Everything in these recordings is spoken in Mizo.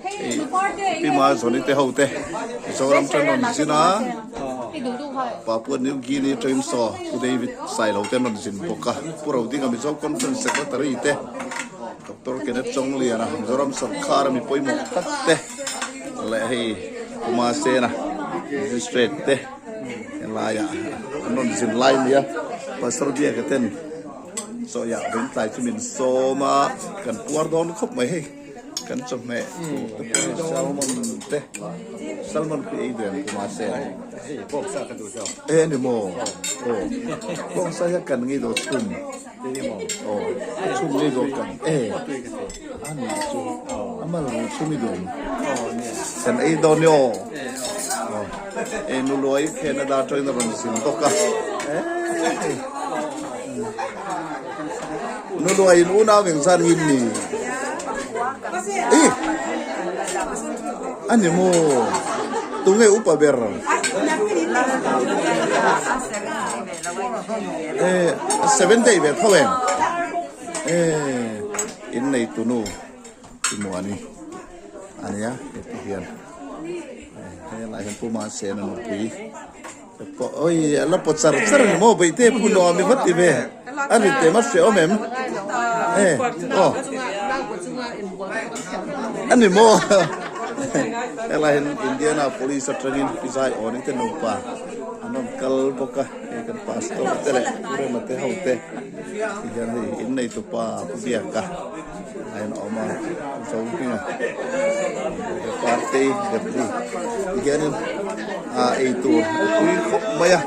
Hei Pi Mazawni te ho te Mizoram tan rawn zin a, Papua New Guinea atangin saw Pu David Sailo te an rawn zin bawk a, Pu Rodinga Mizo Conference Secretary te, Doctor Kenneth Chawngliana Mizoram sawrkhara mi pawimawh tak te leh hei Pu Masena Magistrate te helaiah an rawn zin lai a ni a, Pastor Biaka ten chawhah vengtlai chu min sawm a, kan puar dawn khawp mai hei. Kan chawhmeh te pawh salmon te salmon khi ei ve ang kuma se Hei bawngsa ka duh zawk. E ani maw aw bawngsa hian kan ngei daw chhum aw chhum ngei daw kan e ani chu amal ru chhum i duh kan ei daw ni aw e nu luai Canada atangin a rawn zin bawk a e Nu luai in unau eng zan ngin ni? Eh! Ani maw? Tunge upa ber? Eh, seven day ve tho em? Eh, in nei tunu i muani ania heti hian. Eh, helai hian Puma Sena nupui. Oi, a la pawt char char ani maw Beihte pu nuam i va ti ve. A ri te ma hre awm em? Eh, aw. Ani maw? Helai hian Indiana Police atangin Pizai Awni te nupa an rawn kal bawk a, hei kan pastor te leh Pu Rema te ho te ti hian hei innei tupa Pu Biaka a in awm a, Pu Zohminga Partei Depli ti hianin a ei tur a tui khawp mai a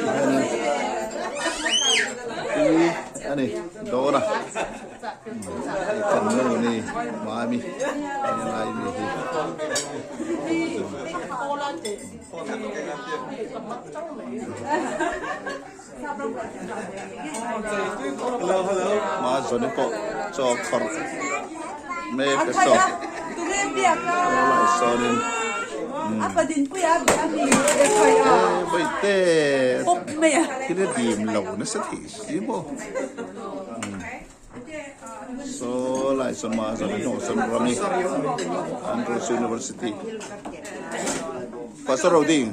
tihianin tui a ni dawn a hei kan nu ni mami helai mi hi. Ma zawni pawh chaw khawrh mek a saw helai sawnin Bawihte thil a dim lo nasa thei si maw. Saw lai sawn ma zawn hnawh sawn ram hi Andrews University Pastor Roding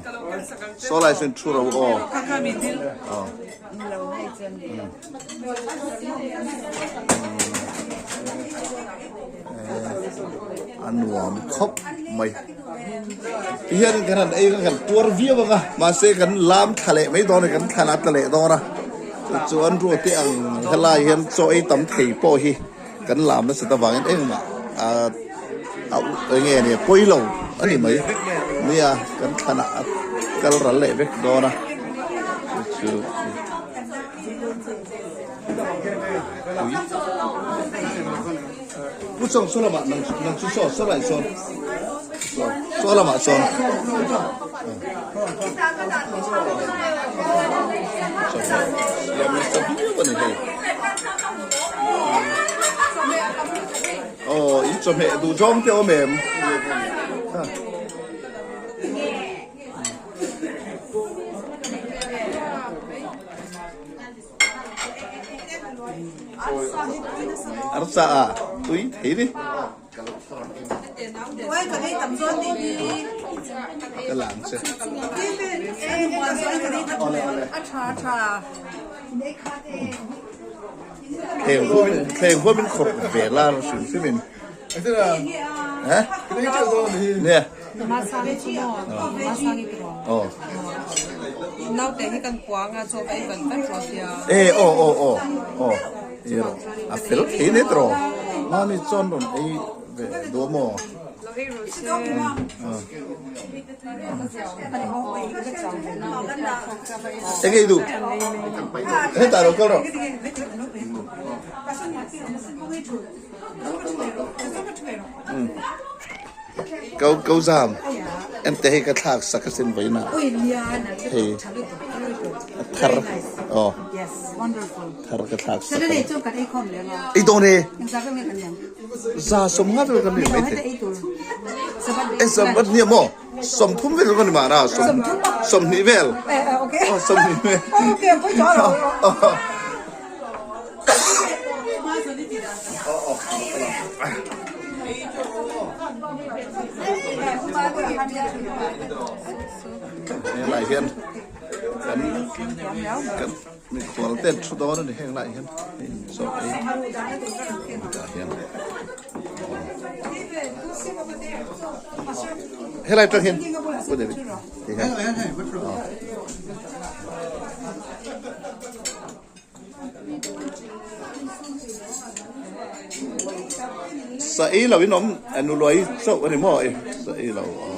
saw lai sawn thu ro aw aw a nuam khawp mai ti hian kan han ei kan tuar viau ang a mahse kan lam thla leh mai dawn a kan thlan a tla leh dawn a chuan ruate ang helai hian chaw ei tam thei pawh hi kan lam nasa ta vangin engmah a a eng nge ni pawi lo a ni mai nia kan thlan ah a kal ral leh vek dawn a chu chu. Pu Chawng saw lamah nang nang chu saw saw lai sawn saw saw lamah sawn siam nasa viau a ni hei aw in chawhmeh duh zawng te awm em Arsa a tui thei ni. Ka lang che. Ole ole. Thleng huamin thleng huamin khawrh ve la hrim hrimin. Hả? Nè. Ờ. Ê ô ô ô ô. A fel thei ne tro. Mami chuan rawn ei ve duh maw? Eng ei duh? Hetah lo kal rawh. Ko ko zam em te hei ka thlak sak a sin vawiin ah hei a thar aw thar ka thlak sak a ei dawn e za sawmnga vel kan ni mai thei e sabat nia maw sawmthum vel kan ni mahna sawmhnih vel aw sawmhnih vel. Helai hian kan kan mikhual te an thu dawn a ni heng lai hian hei chaw ei tah hian helai tang hian pu David ti hian Sa ei lo in awm a nu luai chauh a ni maw? Sa ei lo aw.